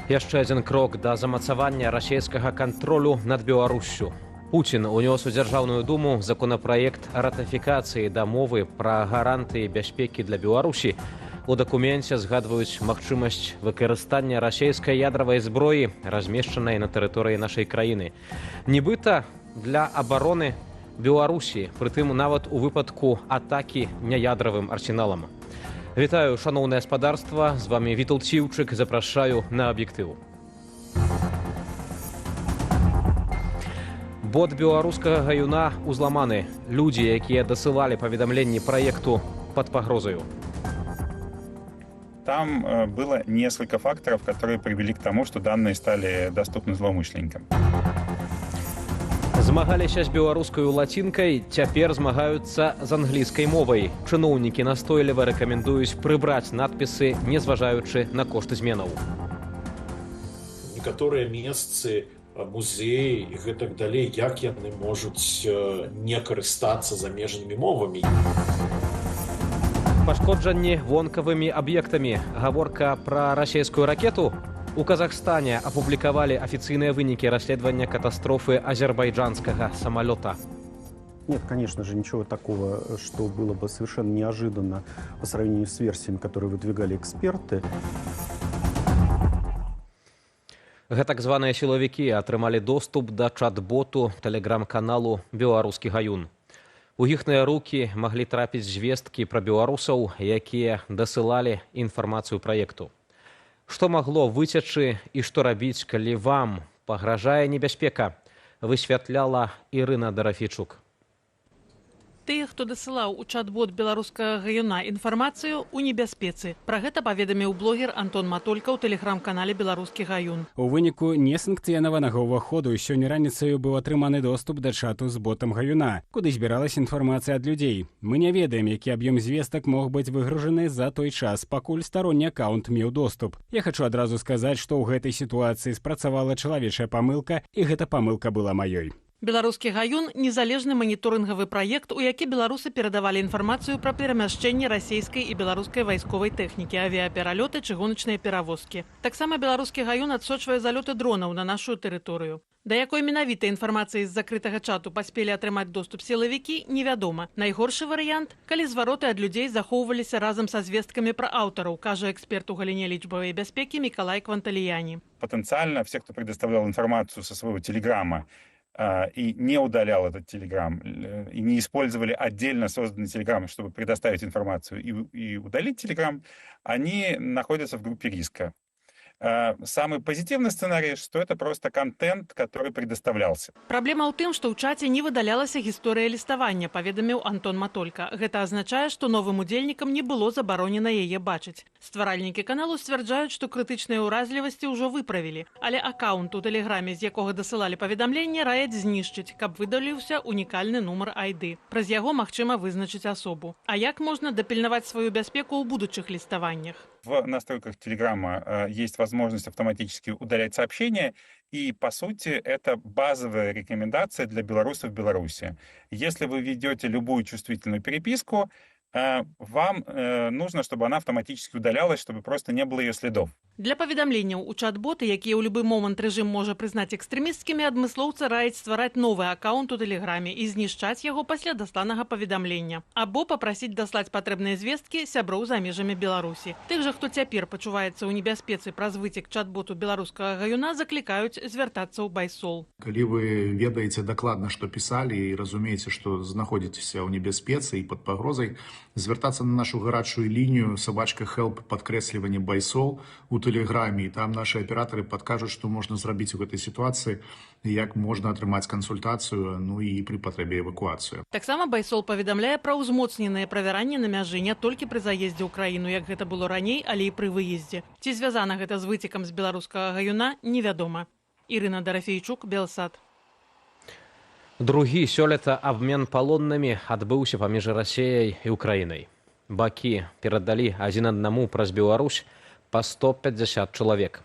Яшчэ адзін крок да замацавання расійскага кантролю над Беларуссю. Пуцін унёс у Дзяржаўную думу законапраект ратыфікацыі дамовы пра гарантыі бяспекі для Беларусі. У дакуменце згадваюць магчымасць выкарыстання расійскай ядравай зброі, размешчанай на тэрыторыі нашай краіны. Нібыта для абароны Беларусі, прытым нават у выпадку атакі няядравым арсеналам. Вітаю, шаноўнае спадарства, з вамі Вітал Ціўчык, запрашаю на аб'ектыў. Бот беларускага гаюна узламаны. Людзі, якія дасылалі паведамленні праекту, пад пагрозаю. Там было несколько факторов, которые привели к тому, что данные стали доступны злоумышленникам. Змагаліся з беларускаю лацінкай, цяпер змагаюцца з англійскай мовай. Чыноўнікі настойліва рэкамендуюць прыбраць надпісы, не зважаючы на кошты зменаў. Некаторыя месцы, музеі і гэтак далей, як яны можуць не карыстацца замежнымі мовамі? Пашкоджанні вонкавымі аб'ектамі. Гаворка пра расійскую ракету. У Казахстане апублікавалі афіцыйныя вынікі расследавання катастрофы азербайджанскага самалёта. Нет, конечно же, ничего такого, что было бы совершенно неожиданно по сравнению с версиями, которые выдвигали эксперты. Гэтак званыя сілавікі атрымалі доступ да чат-боту тэлеграм-каналу «Беларускі гаюн». У іхныя рукі маглі трапіць звесткі пра беларусаў, якія дасылалі інфармацыю праекту. Што магло выцячы і што рабіць, калі вам пагражае небяспека, высвятляла Ірына Дарафейчук. Тыя, хто дасылаў у чат-бот беларускага гаюна інфармацыю, у небяспецы. Пра гэта паведаміў блогер Антон Матолька ў тэлеграм-канале «Беларускі гаюн». У выніку несанкцыянаванага ўваходу сёння раніцаю быў атрыманы доступ да чату з ботам гаюна, куды збіралася інфармацыя ад людзей. Мы не ведаем, які аб'ём звестак мог быць выгружаны за той час, пакуль старонні аккаунт меў доступ. Я хачу адразу сказаць, што ў гэтай сітуацыі спрацавала чалавечая памылка, і гэта памылка была маёй. Беларускі гаюн незалежны маніторынгавы праект, у які беларусы перадавалі інфармацыю пра перамяшчэнне расійскай і беларускай вайсковай тэхнікі, авіяпералёты, чыгуначныя перавозкі. Таксама беларускі гаюн адсочвае залёты дронаў на нашу тэрыторыю. Да якой менавіта інфармацыі з закрытага чату паспелі атрымаць доступ сілавікі, невядома. Найгоршы варыянт, калі звароты ад людзей захоўваліся разам са звесткамі пра аўтараў, кажа эксперт у галіне лічбавай бяспекі Мікалай Кванталіяні. Потенциально все, кто предоставлял информацию со своего телеграма, и не удалял этот телеграм, и не использовали отдельно созданный телеграм, чтобы предоставить информацию и удалить телеграм, они находятся в группе риска. Самый позитивный сценарий, что это просто контент, который предоставлялся. Праблема ў тым, што ў чаце не выдалялася гісторыя ліставання, паведаміў Антон Матолька. Гэта азначае, што новым удзельнікам не было забаронена яе бачыць. Стваральнікі каналу сцвярджаюць, што крытычныя ўразлівасці ўжо выправілі, але аккаунт у тэлеграме, з якога дасылалі паведамленне, раяць знішчыць, каб выдаліўся унікальны нумар ID. Праз яго магчыма вызначыць асобу. А як можна дапільнаваць сваю бяспеку ў будучых ліставаннях? В настройках Телеграма есть возможность автоматически удалять сообщения, и, по сути, это базовая рекомендация для белорусов в Беларуси. Если вы ведете любую чувствительную переписку, вам нужно, чтобы она автоматически удалялась, чтобы просто не было ее следов. Для паведамленняў у чат-боты, якія ў любы момант рэжым можа прызнаць экстрэмісцкімі, адмыслоўца раіць ствараць новы аккаунт у тэлеграме і знішчаць яго пасля дасланага паведамлення. Або папрасіць даслаць патрэбныя звесткі сяброў за межамі Беларусі. Тых жа, хто цяпер пачуваецца ў небяспецы праз выцек чат-боту беларускага гаюна, заклікаюць звяртацца ў Байсол. Калі вы ведаеце дакладна, што пісалі, і разумееце, што знаходзіцеся ў небяспецы і пад пагрозай, звяртацца на нашу гарачую лінію @help падкрэсліванне байсол у тэлеграме, і там нашы аператары падкажуць, што можна зрабіць у гэтай сітуацыі, як можна атрымаць кансультацыю, ну і пры патрэбе эвакуацыю. Таксама Байсол паведамляе пра ўзмоцненае правяранне на мяжы не толькі пры заездзе ў краіну, як гэта было раней, але і пры выездзе. Ці звязана гэта з выцекам з беларускага гаюна, невядома. Ірына Дарафейчук, Белсат. Другі сёлета абмен палоннымі адбыўся паміж Расеяй і Украінай. Бакі перадалі адзін аднаму праз Беларусь па 150 чалавек.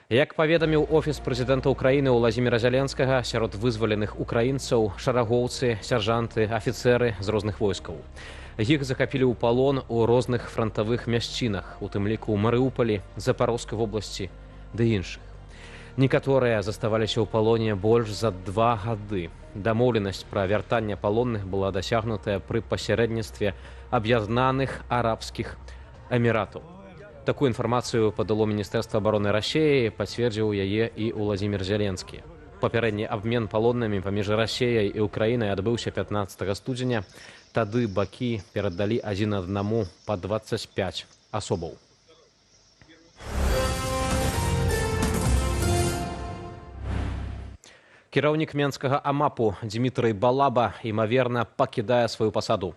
Як паведаміў офіс прэзідэнта Украіны Уладзіміра Зяленскага, сярод вызваленых украінцаў шарагоўцы, сяржанты, афіцэры з розных войскаў. Іх захапілі ў палон у розных франтавых мясцінах, у тым ліку ў Марыупалі, Запарожскай вобласці, ды іншых. Некаторыя заставаліся ў палоне больш за 2 гады. Дамоўленасць пра вяртанне палонных была дасягнутая пры пасярэдніцтве Аб'яднаных Арабскіх Эміратаў. Такую інфармацыю падало Міністэрства абароны Расеі, пацвердзіў яе і Уладзімир Зяленскі. Папярэдні абмен палоннымі паміж Расеяй і Украінай адбыўся 15 студзеня. Тады бакі перадалі адзін аднаму па 25 асобаў. Кіраўнік менскага АМАПу Дмітрый Балаба, імаверна, пакідае сваю пасаду.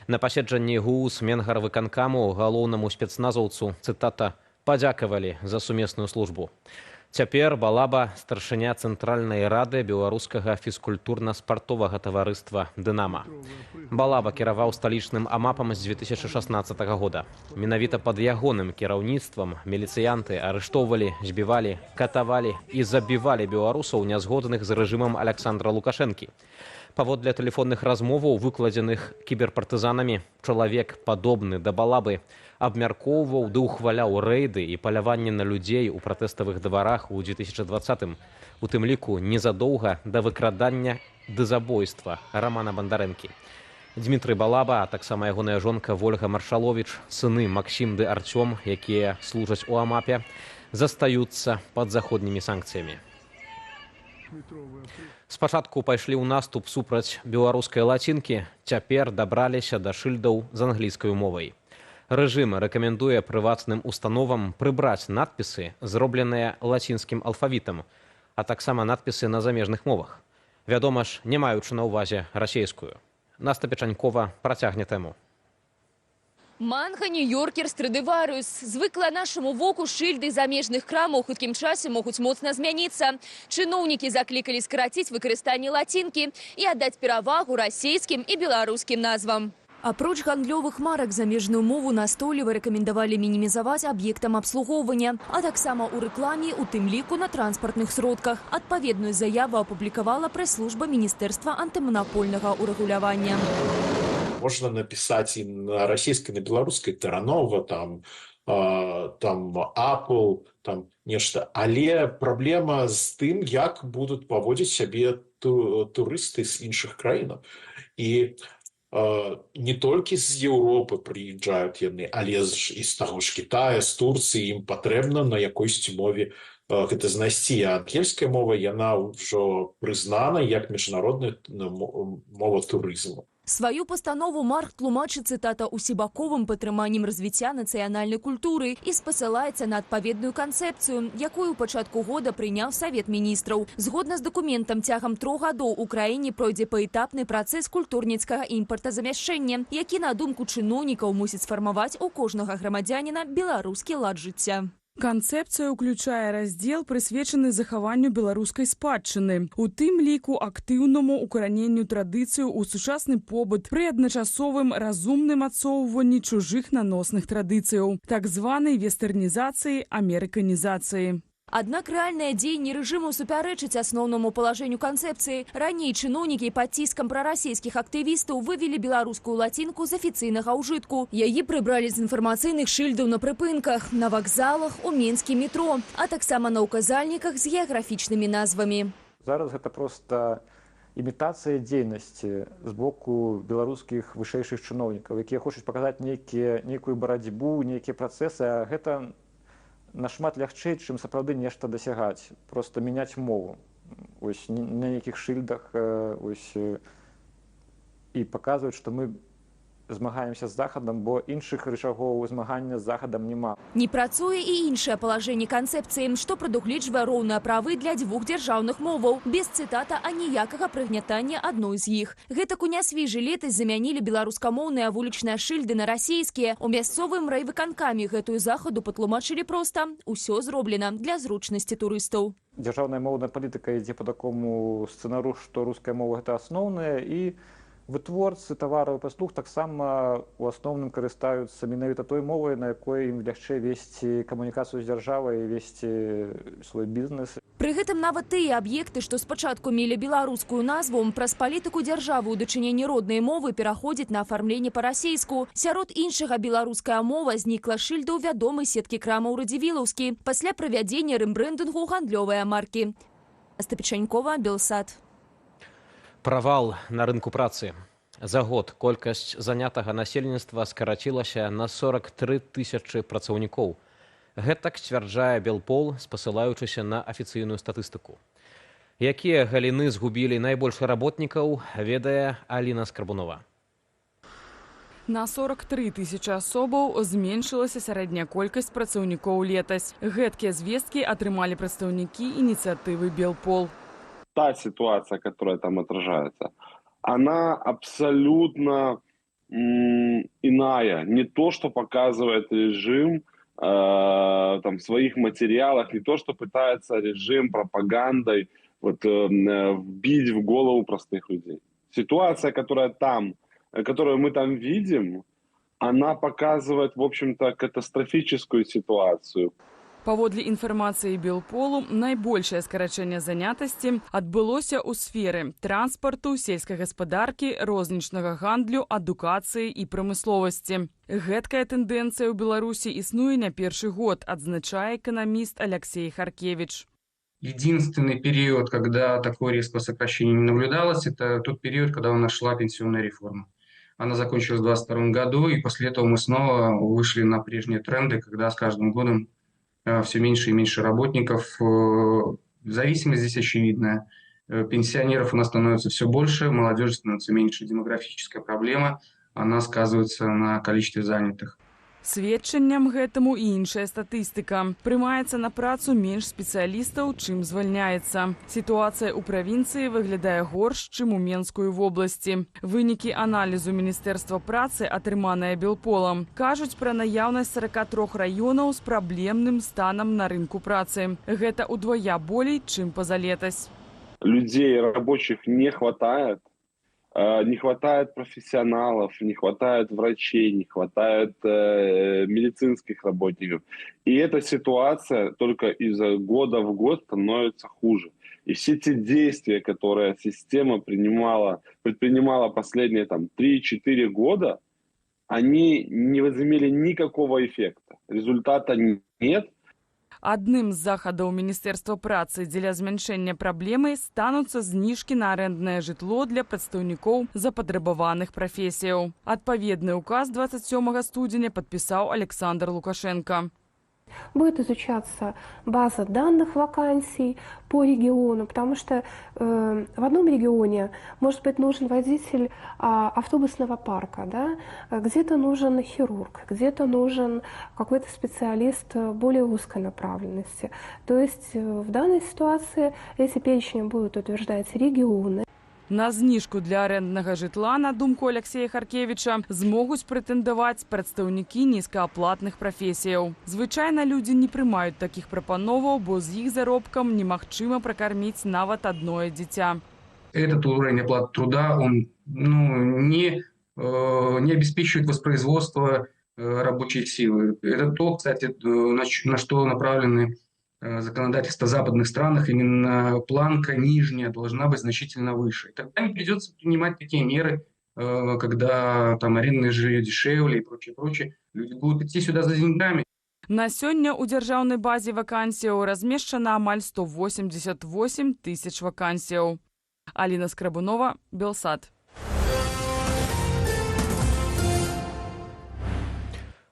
На паседжанні ГУС Менгарвыканкаму галоўнаму спецназаўцу, цытата, «падзякавалі за сумесную службу». Цяпер Балаба старшыня Цэнтральнай рады беларускага фізкультурна-спартовага таварыства «Дынама». Балаба кіраваў сталічным амапам з 2016 года. Менавіта пад ягоным кіраўніцтвам міліцыянты арыштоўвалі, збівалі, катавалі і забівалі беларусаў, нязгодных з рэжымам Аляксандра Лукашэнкі. Паводле тэлефонных размоваў, выкладзеных кіберпартызанамі, чалавек, падобны да Балабы, абмяркоўваў ды ўхваляў рэйды і паляванне на людзей у пратэставых дварах у 2020, у тым ліку незадоўга да выкрадання ды забойства Рамана Бандарэнкі. Дмітрый Балаба, а таксама ягоная жонка Вольга Маршалович, сыны Максім ды Арцём, якія служаць у амапе, застаюцца пад заходнімі санкцыямі. Спачатку пайшлі ў наступ супраць беларускай лацінкі, цяпер дабраліся да шыльдаў з англійскай мовай. Рэжым рэкамендуе прыватным установам прыбраць надпісы, зробленыя лацінскім алфавітам, а таксама надпісы на замежных мовах. Вядома ж, не маючы на ўвазе расейскую. Наста Печанькова працягне тэму. Манга, Нью-Йоркер, Страдыварыус. Звыкла нашаму воку шыльды замежных крамаў у хуткім часе могуць моцна змяніцца. Чыноўнікі заклікалі скараціць выкарыстанне лацінкі і аддаць перавагу расійскім і беларускім назвам. Апроч гандлёвых марак, замежную мову настойліва рэкамендавалі мінімізаваць аб'ектам абслугоўвання, а таксама ў рэкламе, у тым ліку на транспартных сродках. Адпаведную заяву апублікавала прэс-служба Міністэрства антыманапольнага ўрэгулявання. Можно написать и на российской, на белорусской Таранова, там Apple, там нешта. Але праблема з тым, як будуць паводзіць сябе турысты з іншых краінаў. І не толькі з Еўропы прыязджаюць яны, але і з таго ж Китая, з Турцыі, ім патрэбна на якойсьці мове гэта знайсці. А ангельская мова, яна ўжо прызнана як міжнародная мова турызму. Сваю пастанову Марк тлумачыць, цытата, «усебаковым падтрыманнем развіцця нацыянальнай культуры» і спасылаецца на адпаведную канцэпцыю, якую ў пачатку года прыняў Савет міністраў. Згодна з дакументам, цягам 3 гадоў у краіне пройдзе паэтапны працэс культурніцкага імпартазамяшчэння, які, на думку чыноўнікаў, мусіць сфармаваць у кожнага грамадзяніна беларускі лад жыцця. Канцэпцыя ўключае раздзел, прысвечаны захаванню беларускай спадчыны, у тым ліку актыўнаму укараненню традыцыяў у сучасны побыт пры адначасовым разумным адсоўванні чужых наносных традыцыяў, так званай вестэрнізацыі, амерыканізацыі. Аднак рэальныя дзеянні рэжыму супярэчаць асноўнаму палажэнню канцэпцыі. Раней чыноўнікі пад ціскам прарасійскіх актывістаў вывелі беларускую лацінку з афіцыйнага ўжытку. Яе прыбралі з інфармацыйных шыльдаў на прыпынках, на вакзалах, у менскім метро, а таксама на ўказальніках з геаграфічнымі назвамі. Зараз гэта проста імітацыя дзейнасці з боку беларускіх вышэйшых чыноўнікаў, якія хочуць паказаць нейкую барацьбу, нейкія працэсы, а гэта нашмат лягчэй, чым сапраўды нешта дасягаць, просто мяняць мову ось на нейкіх шыльдах ось і паказваюць, што мы змагаемся з Захадам, бо іншых рычагоў змагання з Захадам няма. Не працуе і іншае палажэнне канцэпцыі, што прадугледжвае роўныя правы для дзвюх дзяржаўных моваў, без, цытата, аніякага прыгнятання адной з іх. Гэтак, у Нясвіжы летась замянілі беларускамоўныя вулічныя шыльды на расійскія. У мясцовым райвыканкаме гэтую захаду патлумачылі проста: усё зроблена для зручнасці турыстаў. Дзяржаўная моўная палітыка ідзе по такому сцэнару, што руская мова — гэта асноўная, і вытворцы тавараў і паслуг таксама у асноўным карыстаюцца менавіта той мовай, на якой ім лягчэй весці камунікацыю з дзяржавай і весці свой бізнес. Пры гэтым нават тыя аб'екты, што спачатку мелі беларускую назву, праз палітыку дзяржавы ў дачыненні роднай мовы пераходзяць на афармленне па-расейску. Сярод іншага беларуская мова знікла з шыльдаў вядомай сеткі крамаў «Радзівілаўскі» пасля правядзення рэмбрэндынгу гандлёвай маркі. Астапічанькова, Белсат. Правал на рынку працы. За год колькасць занятага насельніцтва скарацілася на 43 тысячы працаўнікоў. Гэтак сцвярджае Белпол, спасылаючыся на афіцыйную статыстыку. Якія галіны згубілі найбольш работнікаў, ведае Аліна Скрабунова. На 43 тысячы асобаў зменшылася сярэдняя колькасць працаўнікоў летась. Гэткія звесткі атрымалі прадстаўнікі ініцыятывы «Белпол». Та ситуация, которая там отражается, она абсолютно иная. Не то, что показывает режим там, в своих материалах, не то, что пытается режим пропагандой вот, вбить в голову простых людей. Ситуация, которая там, которую мы там видим, она показывает, в общем-то, катастрофическую ситуацию. Паводле інфармацыі Белполу, найбольшае скарачэнне занятасці адбылося ў сферы транспарту, сельскай гаспадаркі, рознічнага гандлю, адукацыі і прамысловасці. Гэткая тэндэнцыя ў Беларусі існуе не першы год, адзначае эканаміст Алексей Харкевич. Единственный период, когда такое резкое сокращение не наблюдалось, это тот период, когда у нас шла пенсионная реформа. Она закончилась в 2022 году, и после этого мы снова вышли на прежние тренды, когда с каждым годом все меньше и меньше работников. Зависимость здесь очевидная. Пенсионеров у нас становится все больше, молодежи становится меньше. Демографическая проблема, она сказывается на количестве занятых. Сведчаннем гэтаму і іншая статыстыка. Прымаецца на працу менш спецыялістаў, чым звальняецца. Сітуацыя ў правінцыі выглядае горш, чым у Менскую вобласці. Вынікі аналізу Міністэрства працы, атрыманыя Белполам, кажуць пра наяўнасць 43 раёнаў з праблемным станам на рынку працы. Гэта ўдвая болей, чым пазалетась. Людей рабочих не хватает. Не хватает профессионалов, не хватает врачей, не хватает медицинских работников. И эта ситуация только из года в год становится хуже. И все те действия, которые система предпринимала последние там, 3-4 года, они не возымели никакого эффекта. Результата нет. Адным з захадаў Міністэрства працы дзеля змяншэння праблемы стануцца зніжкі на арэнднае жытло для прадстаўнікоў запатрабаваных прафесіяў. Адпаведны указ 27 студзеня падпісаў Александр Лукашенко. Будет изучаться база данных вакансий по региону, потому что в одном регионе может быть нужен водитель автобусного парка, да? Где-то нужен хирург, где-то нужен какой-то специалист более узкой направленности. То есть в данной ситуации эти перечни будут утверждать регионы. На зніжку для арэнднага жытла, на думку Алексея Харкевіча, змогуць прэтэндаваць прадстаўнікі нізкааплатных прафесіяў. Звычайна людзі не прымаюць такіх прапановаў, бо з іх заробкам немагчыма пракарміць нават адное дзіця. Этот уровень оплаты труда, он не обеспечивает воспроизводство рабочей силы. Это то, кстати, на что направлены законодательство западных странах, именно планка нижняя должна быть значительно выше. И тогда не придется принимать такие меры, когда там арендное жилье дешевле и прочее, прочее. Люди будут идти сюда за деньгами. На сёння ў дзяржаўнай базе вакансіяў размешчана амаль 188 тысяч вакансіяў. Аліна Скрабунова, Белсат.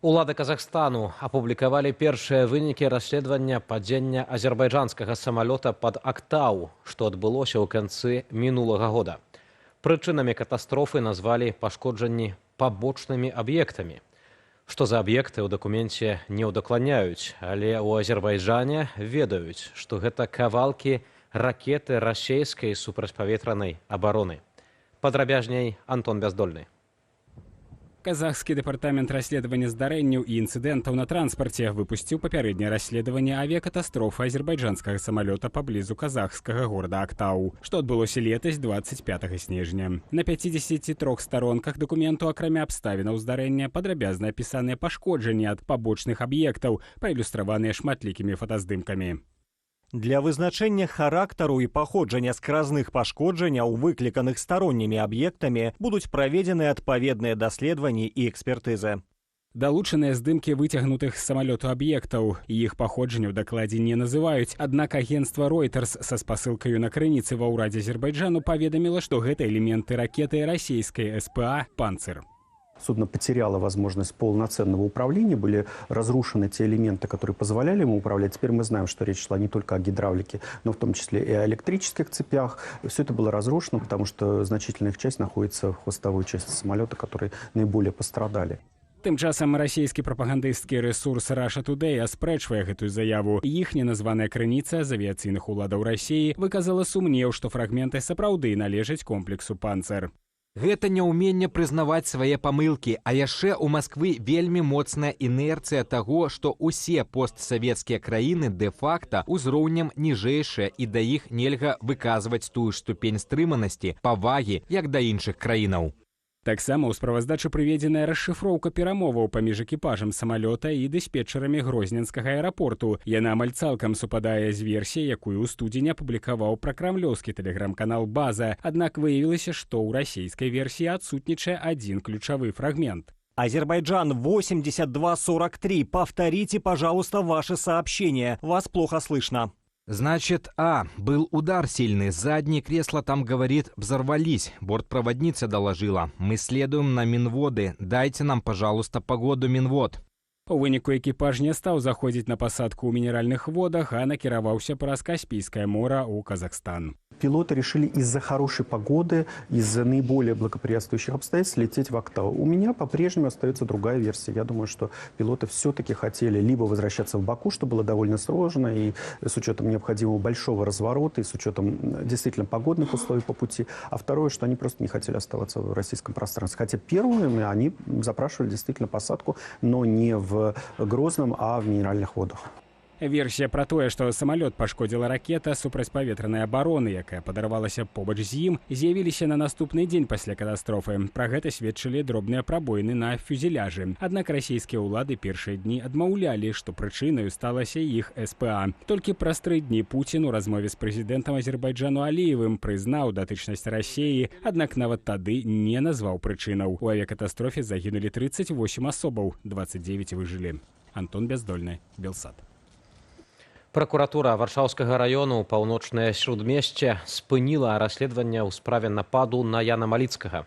Улады Казахстану апублікавалі першыя вынікі расследавання падзення азербайджанскага самалёта пад Актау, што адбылося ў канцы мінулага года. Прычынамі катастрофы назвалі пашкоджанні пабочнымі аб'ектамі. Што за аб'екты ў дакуменце не ўдакладняюць, але ў Азербайджане ведаюць, што гэта кавалкі ракеты расейскай супрацьпаветранай абароны. Падрабязней Антон Бяздольны. Казахскі дэпартамент расследавання здарэнняў і інцыдэнтаў на транспарце выпусціў папярэдняе расследаванне авіякатастрофы азербайджанскага самалёта паблізу казахскага горада Актау, што адбылося летась 25 снежня. На 53 старонках дакументу, акрамя абставінаў здарэння, падрабязна апісаныя пашкоджанні ад пабочных аб'ектаў, праілюстраваныя шматлікімі фотаздымкамі. Для вызначэння характару і паходжання скразных пашкоджанняў, выкліканых староннімі аб'ектамі, будуць праведзены адпаведныя даследаванні і экспертызы. Далучаныя здымкі выцягнутых з самалёту аб'ектаў. Іх паходжанне ў дакладзе не называюць. Аднак агенцтва Reuters са спасылкаю на крыніцы ва ўрадзе Азербайджану паведаміла, што гэта элементы ракеты расійскай СПА «Панцыр». Судно потеряло возможность полноценного управления, были разрушены те элементы, которые позволяли ему управлять. Теперь мы знаем, что речь шла не только о гидравлике, но в том числе и о электрических цепях. Все это было разрушено, потому что значительная их часть находится в хвостовой части самолета, которые наиболее пострадали. Тым часам расійскі прапагандысцкі рэсурс Russia Today аспрэчвае гэтую заяву. Іх неназваная крыніца з авіяцыйных уладаў Расіі выказала сумнеў, што фрагменты сапраўды належаць комплексу «Панцыр». Гэта няўменне прызнаваць свае памылкі, а яшчэ ў Масквы вельмі моцная інерцыя таго, што ўсе постсавецкія краіны дэ-факта ўзроўнем ніжэйшыя і да іх нельга выказваць тую ж ступень стрыманасці, павагі, як да іншых краінаў. Таксама ў справаздачы прыведзеная расшыфроўка перамоваў паміж экіпажам самалёта і дыспетчарамі грозненскага аэрапорту. Яна амаль цалкам супадае з версіяй, якую ў студзені апублікаваў пракрамлёўскі тэлеграм-канал «База». Аднак выявілася, што ў расійскай версіі адсутнічае адзін ключавы фрагмент. Азербайджан 8243. Повторите, пожалуйста, ваше сообщение. Вас плохо слышно. Значит, был удар сильный. Заднее кресло там, говорит, взорвались. Бортпроводница доложила. Мы следуем на Минводы. Дайте нам, пожалуйста, погоду, Минвод. У выніку экіпаж не стаў заходзіць на пасадку ў мінеральных водах, а накіраваўся праз Каспійскае мора ў Казахстан. Пилоты решили из-за хорошей погоды, из-за наиболее благоприятствующих обстоятельств лететь в Актау. У меня по-прежнему остается другая версия. Я думаю, что пилоты все-таки хотели либо возвращаться в Баку, что было довольно сложно, и с учетом необходимого большого разворота, и с учетом действительно погодных условий по пути. А второе, что они просто не хотели оставаться в российском пространстве. Хотя первыми они запрашивали действительно посадку, но не в Грозном, а в Минеральных водах. Версія пра тое, што самалёт пашкодзіла ракета супрацьпаветранай абароны, якая падарвалася побач з ім, з'явіліся на наступны дзень пасля катастрофы. Пра гэта сведчылі дробныя прабоіны на фюзеляжы. Аднак расійскія ўлады першыя дні адмаўлялі, што прычынаю сталася іх СПА. Толькі праз 3 дні Пуцін у размове з прэзідэнтам Азербайджану Аліевым прызнаў датычнасць Расіі, аднак нават тады не назваў прычынаў. У авіякатастрофе загінулі 38 асобаў, 29 выжылі. Антон Бяздольны, Белсат. Пракуратура Варшаўскага раёну Паўночнае Сяродмесце спыніла расследаванне ў справе нападу на Яна Маліцкага.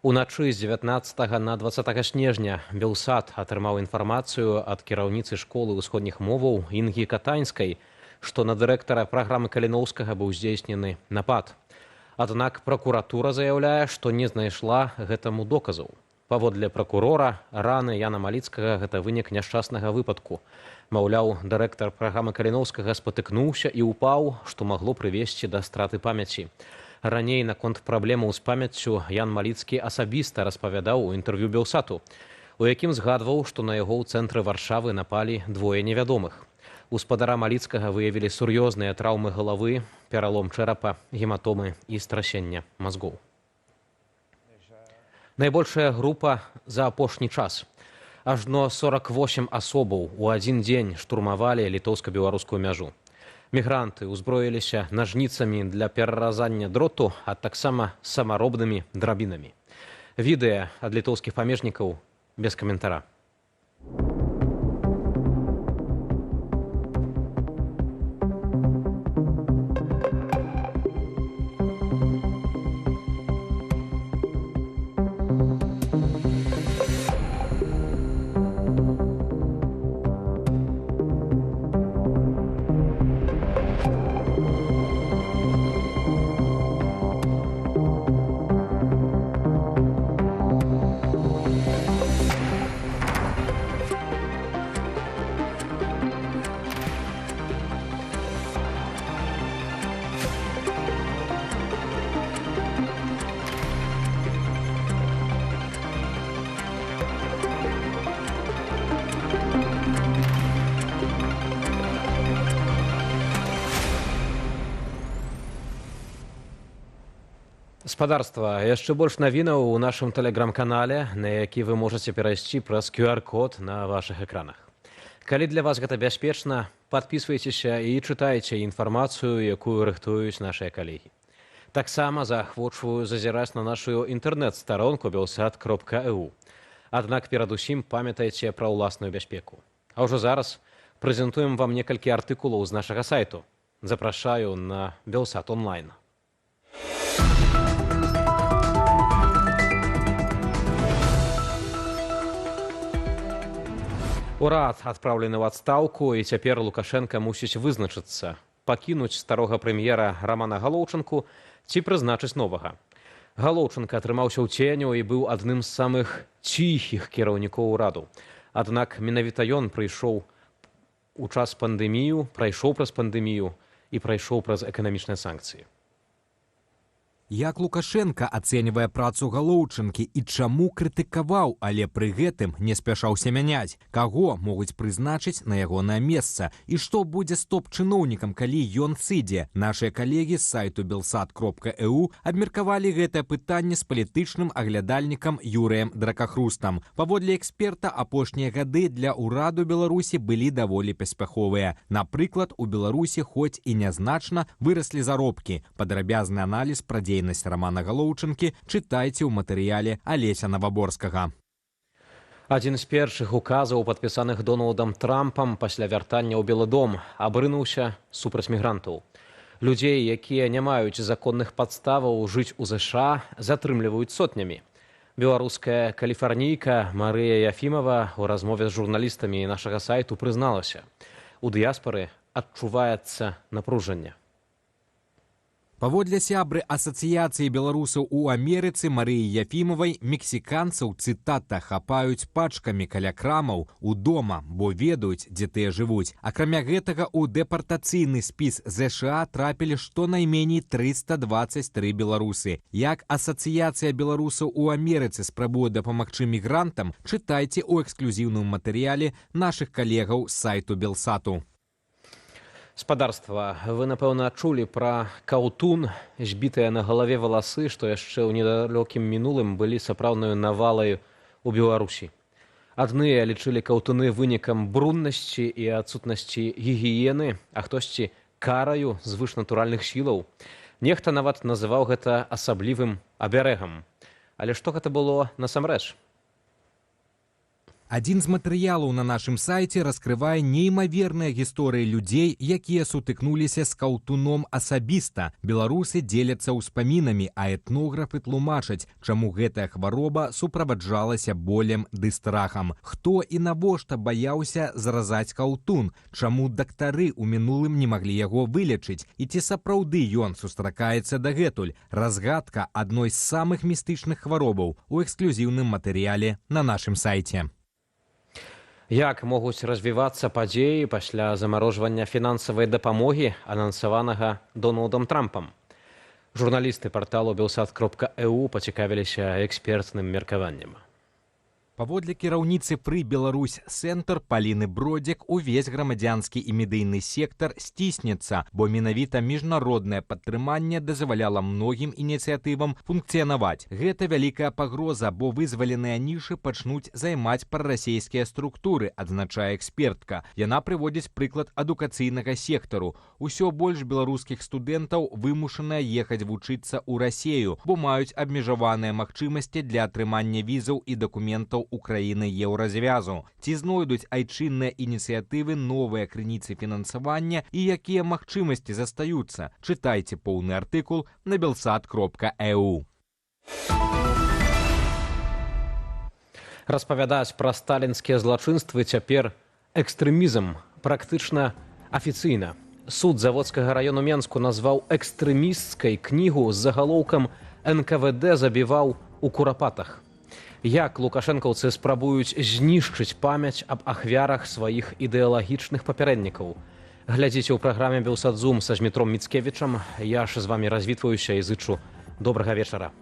Уначы з 19 на 20 снежня Белсат атрымаў інфармацыю ад кіраўніцы школы ўсходніх моваў Інгі Катаньскай, што на дырэктара праграмы Каліноўскага быў здзейснены напад. Аднак пракуратура заяўляе, што не знайшла гэтаму доказаў. Паводле пракурора, раны Яна Маліцкага гэта вынік няшчаснага выпадку. Маўляў, дырэктар праграмы Каліноўскага спатыкнуўся і ўпаў, што магло прывесці да страты памяці. Раней наконт праблемаў з памяццю Ян Маліцкі асабіста распавядаў у інтэрв'ю Белсату, у якім згадваў, што на яго ў цэнтры Варшавы напалі двое невядомых. У спадара Маліцкага выявілі сур'ёзныя траўмы галавы, пералом чэрапа, гематомы і страсення мазгоў. Найбольшая група за апошні час. Ажно 48 асобаў у адзін дзень штурмавалі літоўска-беларускую мяжу. Мігранты ўзброіліся нажніцамі для пераразання дроту, а таксама самаробнымі драбінамі. Відэа ад літоўскіх памежнікаў без каментара. Спадарства, яшчэ больш навінаў у нашым тэлеграм-канале, на які вы можаце перайсці праз QR-код на вашых экранах. Калі для вас гэта бяспечна, Падпісвайцеся і чытайце інфармацыю, якую рыхтуюць нашыя калегі. Таксама заахвочваю зазіраць на нашу інтэрнэт-старонку belsat.eu. Аднак перадусім памятайце пра ўласную бяспеку. А ўжо зараз прэзентуем вам некалькі артыкулаў з нашага сайту. Запрашаю на Белсат онлайн. Урад адпраўлены ў адстаўку, і цяпер Лукашэнка мусіць вызначыцца: пакінуць старога прэм'ера Рамана Галоўчанку ці прызначыць новага. Галоўчанка атрымаўся ў ценю і быў адным з самых ціхіх кіраўнікоў ураду. Аднак менавіта ён прыйшоў у час пандэмію, прайшоў праз пандэмію і прайшоў праз эканамічныя санкцыі. Як Лукашэнка ацэньвае працу Галоўчанкі і чаму крытыкаваў, але пры гэтым не спяшаўся мяняць? Каго могуць прызначыць на ягонае месца? І што будзе з топ-чыноўнікам, калі ён сыдзе? Нашыя калегі з сайту belsat.eu абмеркавалі гэтае пытанне з палітычным аглядальнікам Юрыем Дракахрустам. Паводле эксперта, апошнія гады для ўраду Беларусі былі даволі паспяховыя. Напрыклад, у Беларусі хоць і нязначна выраслі заробкі. Падрабязны аналіз пра дзейнасць Рамана Галоўчанкі чытайце ў матэрыяле Алеся Наваборскага. Адзін з першых указаў, падпісаных Дональдам Трампам пасля вяртання ў Белы дом, абрынуўся супраць мігрантаў. Людзей, якія не маюць законных падставаў жыць у ЗША, затрымліваюць сотнямі. Беларуская каліфарнійка Марыя Яфімова ў размове з журналістамі нашага сайту прызналася: у дыяспары адчуваецца напружанне. Паводле сябры Асацыяцыі беларусаў у Амерыцы Марыі Яфімавай, мексіканцаў, цытата, хапаюць пачкамі каля крамаў у дома, бо ведаюць, дзе тыя жывуць. Акрамя гэтага, у дэпартацыйны спіс ЗША трапілі штонайменей 323 беларусы. Як Асацыяцыя беларусаў у Амерыцы спрабуе дапамагчы мігрантам, чытайце ў эксклюзіўным матэрыяле нашых калегаў з сайту Белсату. Спадарства, вы, напэўна, чулі пра каўтун, збітыя на галаве валасы, што яшчэ ў недалёкім мінулым былі сапраўднаю навалаю ў Беларусі. Адныя лічылі каўтуны вынікам бруднасці і адсутнасці гігіены, а хтосьці караю звышнатуральных сілаў. Нехта нават называў гэта асаблівым абярэгам. Але што гэта было насамрэч? Адзін з матэрыялаў на нашым сайце раскрывае неймаверныя гісторыі людзей, якія сутыкнуліся з каўтуном асабіста. Беларусы дзеляцца ўспамінамі, а этнографы тлумачаць, чаму гэтая хвароба суправаджалася болем ды страхам. Хто і навошта баяўся заразаць каўтун? Чаму дактары ў мінулым не маглі яго вылечыць? І ці сапраўды ён сустракаецца дагэтуль? Разгадка адной з самых містычных хваробаў у эксклюзіўным матэрыяле на нашым сайце. Як могуць развівацца падзеі пасля замарожвання фінансавай дапамогі, анансаванага Дональдам Трампам? Журналісты парталу belsat.eu пацікавіліся экспертным меркаваннем. Паводле кіраўніцы Фры Беларусь Цэнтр Паліны Бродзік, увесь грамадзянскі і медыйны сектар сціснецца, бо менавіта міжнароднае падтрыманне дазваляла многім ініцыятывам функцыянаваць. Гэта вялікая пагроза, бо вызваленыя нішы пачнуць займаць прарасійскія структуры, адзначае экспертка. Яна прыводзіць прыклад адукацыйнага сектару. Усё больш беларускіх студэнтаў вымушаныя ехаць вучыцца ў Расею, бо маюць абмежаваныя магчымасці для атрымання візаў і дакументаў Украіны Еўразвязу. Ці знойдуць айчынныя ініцыятывы новыя крыніцы фінансавання і якія магчымасці застаюцца? Чытайце поўны артыкул на belsat.eu. Распавядаць пра сталінскія злачынствы цяпер экстрэмізм практычна афіцыйна. Суд Заводскага раёну Менску назваў экстрэмісцкай кнігу з загалоўкам «НКВД забіваў у Курапатах». Як лукашэнкаўцы спрабуюць знішчыць памяць аб ахвярах сваіх ідэалагічных папярэднікаў? Глядзіце ў праграме «Белсат Зум» са Змітром Міцкевічам. Я ж з вамі развітваюся і зычу добрага вечара.